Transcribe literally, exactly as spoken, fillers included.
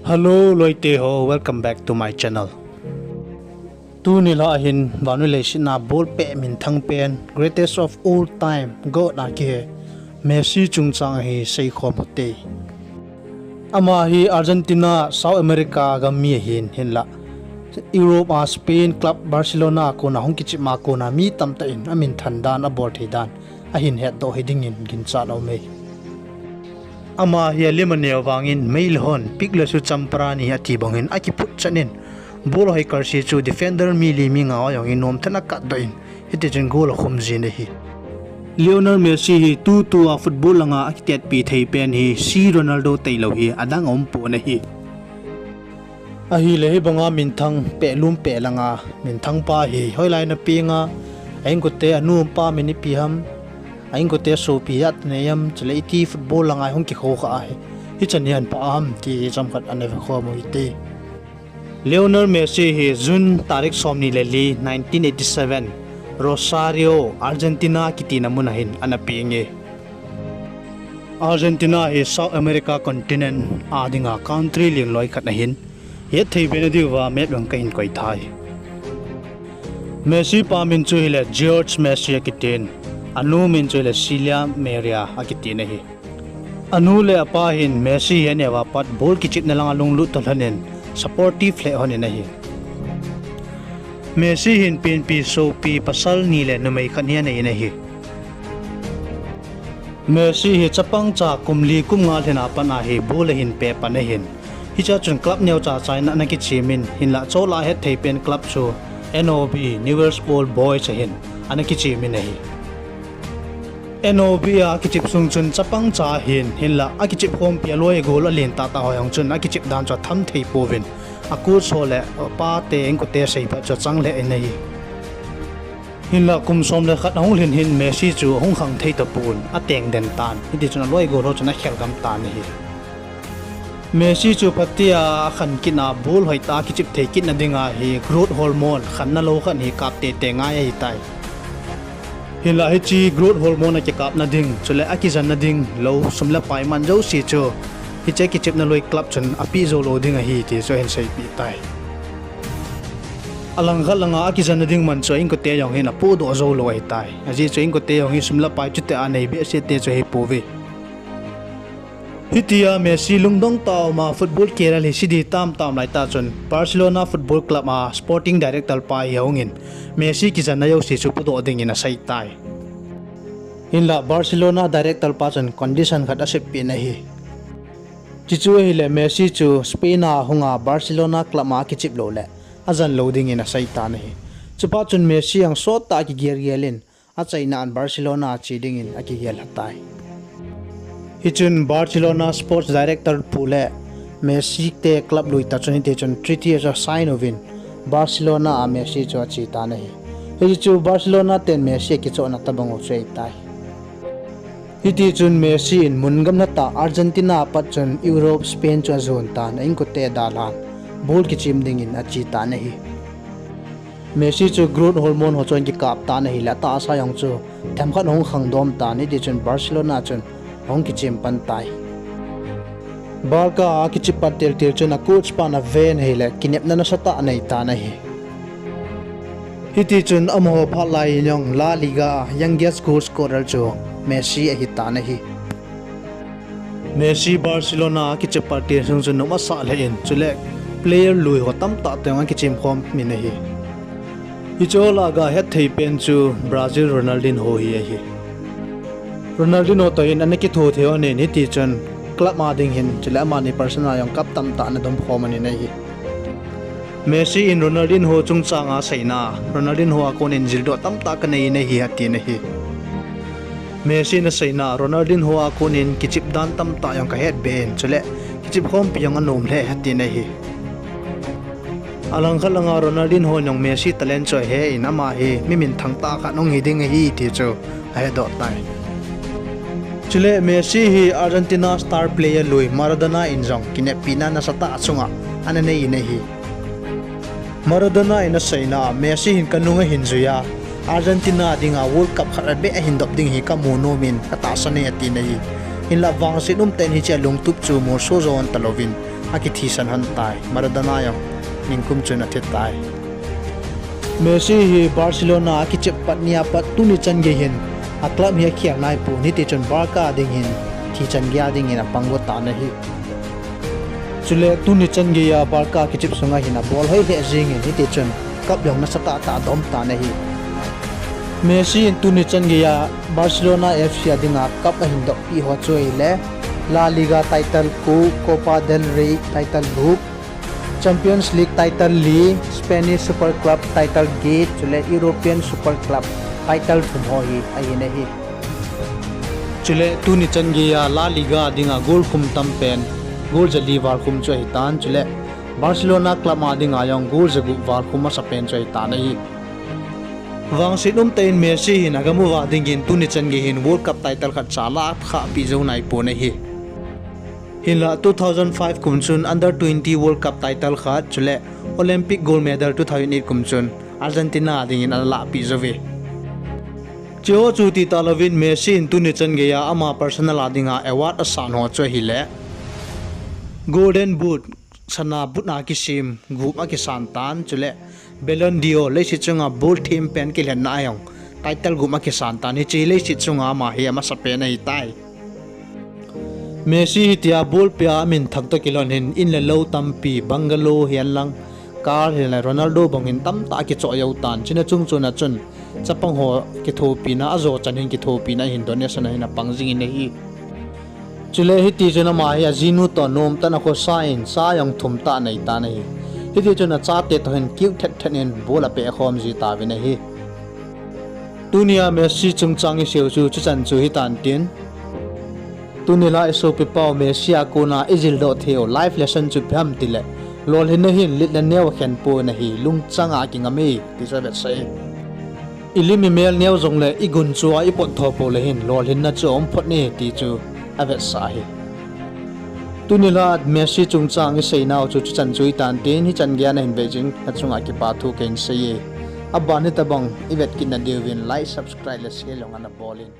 Hello loite ho, welcome back to my channel. Tuni lha hin vannoi leiset a ball peh minthang pen, greatest of all time, GOAT a kihe Messi chungchang hi seikhom u hite. Ama hi Argentina, South America gam mi ahin, hinla Europe a Spain club Barcelona a kona hung kichep ma kona mi tamtah in amin than dan, abol thei dan ahin hetdoh hi dingin ginchat aume. Ama hi alim aneo vangin mei le hon, pik le su champara ni ati bangin akiphut chan in, ball hoi karse chu defender mi li mi nga ho jong hi nomtah in akatdoh in, hitichun goal akhum jin ahi. Lionel Messi hi tutua football langa akitetpi thei pen hi C Ronaldo tailou hi adang aumpon ahi. Ahile hibanga minthang pehlum peh langa minthang pa hi hoilai napeng a, a-inkote anu apa min ipi ham, a-inkote sopi ijat nei ham, chule iti football langa hung kikhoukhah ahi, hichan hi ahinpha ham ti hi chomkhat ana vekhom u hite. Lionel Messi hi June tarik somni le li, nineteen eighty seven, Rosario, Argentina kitina mun ahin ana peng e. Argentina hi South America continent a dinga country lengloi khat ahin, hetthei be nadiuva map jong kahin koithai. Messi pa min chu hile George Messi akitin, anu min chu hile Celia Maria akitin ahi. Anu le apa hin Messi hi aneo a pat ball kichepna langa lunglut tah lhonin supportive lheh lhonin ahi. Messi hin penpi sopi pasal ni le numei khat hi anei in ahi. Messi hi chapangcha kum li kum nga lhin a pat a hi ball ahin peh pan ahin, hichea chun club neocha cha in ana kichemin, hinla chol a hetthei pen club chu N O B, Newell's Old Boys ahin ana kichemin ahi. N O B a akichep sung chun chapangcha ahin, hinla akichep khompi a loi goal alen tahtah ho jong chun akichep dan chu atham thei pouvin, a coach ho le apa te, a-inkote seiphat chu achang lheh in ahi. Hinla kum som le khat ahung lhin hin Messi chu ahung khang thei tapon, ateng den tan, hitichun aloi goal ho chun akhel gam tan ahi. Messi chu phatea akhan kit a, ball hoitah a kichep thei kitna dinga hi growth hormone khanna lou khat hi kap teitei ngai ahitai. Hinla hiche growth hormone akikapna ding, chule akijanna ding lou sum le pai man jouse chu hiche kichepna loi club chun apeh jou lou ding ahi ti chu ahin seipeh tai. Alangkhat langa akijanna ding man chu a-inkote jong hin apohdoh jou lou ahitai. Ajeh chu a-inkote jong hi sum le pai chutia nei behseh te chu ahipouve. Hitia Messi lungdong tah a um a football career hi se ding tamtah um laitah chun Barcelona Football Club a sporting director pa hi ahungin, Messi kijanna jouse chu podoh dingin aseitai. Hinla Barcelona director pa chun condition khat aseppeh in ahi. Chuchu ahile Messi chu Spain a hunga Barcelona club a akichep loule ajan lou dingin aseitan ahi. Chuphat chun Messi jong sottah a kigelgel in, achaina in Barcelona a che dingin akigel lhatai. Hichun Barcelona sports director pu le Messi te club lui tah chun hitichun treaty asign uvin, Barcelona a Messi chu ache tan ahi. Hichu Barcelona ten Messi akichohna tobang u chu ahitai. Hitichun Messi in mun gamla tah Argentina apat chun Europe, Spain chu ajon tan, a-inkote dalhan, ball kichem dingin ache tan ahi. Messi chu growth hormone ho chu ahin kikap tan ahile, atahsa jong chu themkhat ahung khangdom tan, hitichun Barcelona chun ahung kichem pan tai. Barca a akichep pat tiltil chun a coach pan aven ahile, kinepna nasatah aneitan ahi. Hitichun amaho phat lai in jong La Liga a youngest goal scorer chu Messi ahitan ahi. Messi Barcelona a akichep pat tiltil sung chun nom asah lheh in, chule player lui ho tamtah toh jong akichem khom in ahi. Hicheho lah a hetthei pen chu Brazil Ronaldinho hi ahi. Ronaldinho toh hin ana kitho thei lhonin, hitichun club a ding hin, chule amani personal a jong cup tamtah ana dom khom lhonin ahi. Messi in Ronaldinho chungchang a aseina, Ronaldinho a konin jildoh tamtah kanei in ahi atin ahi. Messi in aseina, Ronaldinho a konin kichep dan tamtah jong kahetbe in, chule kichep khompi jong anom lheh atin ahi. Alangkhat langa Ronaldinho in jong Messi talent chu ahe in, ama hi mi minthang tah khat ahung hi ding ahi ti chu ahedoh tai. Chule Messi hi Argentina star player lui Maradona in jong kineppina nasatah achunga ana nei in ahi. Maradona in aseina, Messi hin kanung ahin jui a, Argentina dinga World Cup khat abeh ahin dop ding hi kamu nomin katahsan e atin ahi. Hinlah vangset umtah in hiche alungtup chu molso jo hon talouvin akithisan hon tai. Maradona jong nikum chun athi tai. Messi hi Barcelona akichep pat nia pat tuni chan gei hin a club hi akhel naipon, hitichun Barca ding hin thi chan gei a ding hin apang got tan ahi. Chule tuni chan geiya Barca kichep sunga hin abol hoi lheh jengin, hitichun cup jong nasatah tah adom tan ahi. Messi in tuni chan geiya Barcelona F C a dinga cup ahin doppeh ho chu ahile La Liga title ko, Copa del Rey title gup, Champions League title li, Spanish Super Club title get, chule European Super Club title thum ho hi ahin ahi. Chule tuni chan geiya La Liga dinga goal khum tam pen, goal jali val khum chu ahitan, chule Barcelona club a dinga jong goal jagup val khum masapen chu ahitan ahi. Vangset umtah in Messi hin agamuva dingin tuni chan gei hin World Cup title khatcha alakhahpeh jou naipon ahi. Hinla two thousand five kum chun under twenty World Cup title khat, chule Olympic gold medal two thousand eight kum chun Argentina dingin alalahpeh jouve. Chuho chu tita louvin Messi in tuni chan geiya ama personal a dinga award asan ho chu ahile Golden Boot, sana boot a kisem gup akisan tan, chule Ballon d'Or, leiset chunga ball them pen kilhenna a jong title gup akisan tan, hiche leiset chunga ama hi amasapen ahitai. Messi hitia ball pea amin thak toh kilhon hin in le lou tampi, bungalow hihen lang, car hihen lang, Ronaldo bang hin tamtah akichoh jou tan, chuna chung chuna chun chapang ho kithopina, ajo chan hin kithopina ahin donation ahin apang jingin ahi. Chule hitichun ama hi ajinu toh nomtah in akhosa in cha jong thum tah anei tan ahi. Hitichun achate toh hin kiu thet thet in ball apeh khom ji tauvin ahi. Tunia Messi chungchang iseiu chu chuchan chu hitan tin, tuni la isopipau Messi a kona ijildoh theiu life lesson chu ipi ham tile, lolhinna hin lit le neo akhenpon ahi, lungchanga akingam e ti chu avetsah e. Ilim imel neo jongle igunchu a ipot tho pou le hin lolhinna chu aum phot e ti chu avetsah ahi. Tuni la Messi chungchang iseinau chu chuchan chu hitan tin, hichan geiya nahin vejing nachunga kipa thu kahin sei e. Aban hitobang ivet kitna diuvin like, subscribe le share jong ana bol in.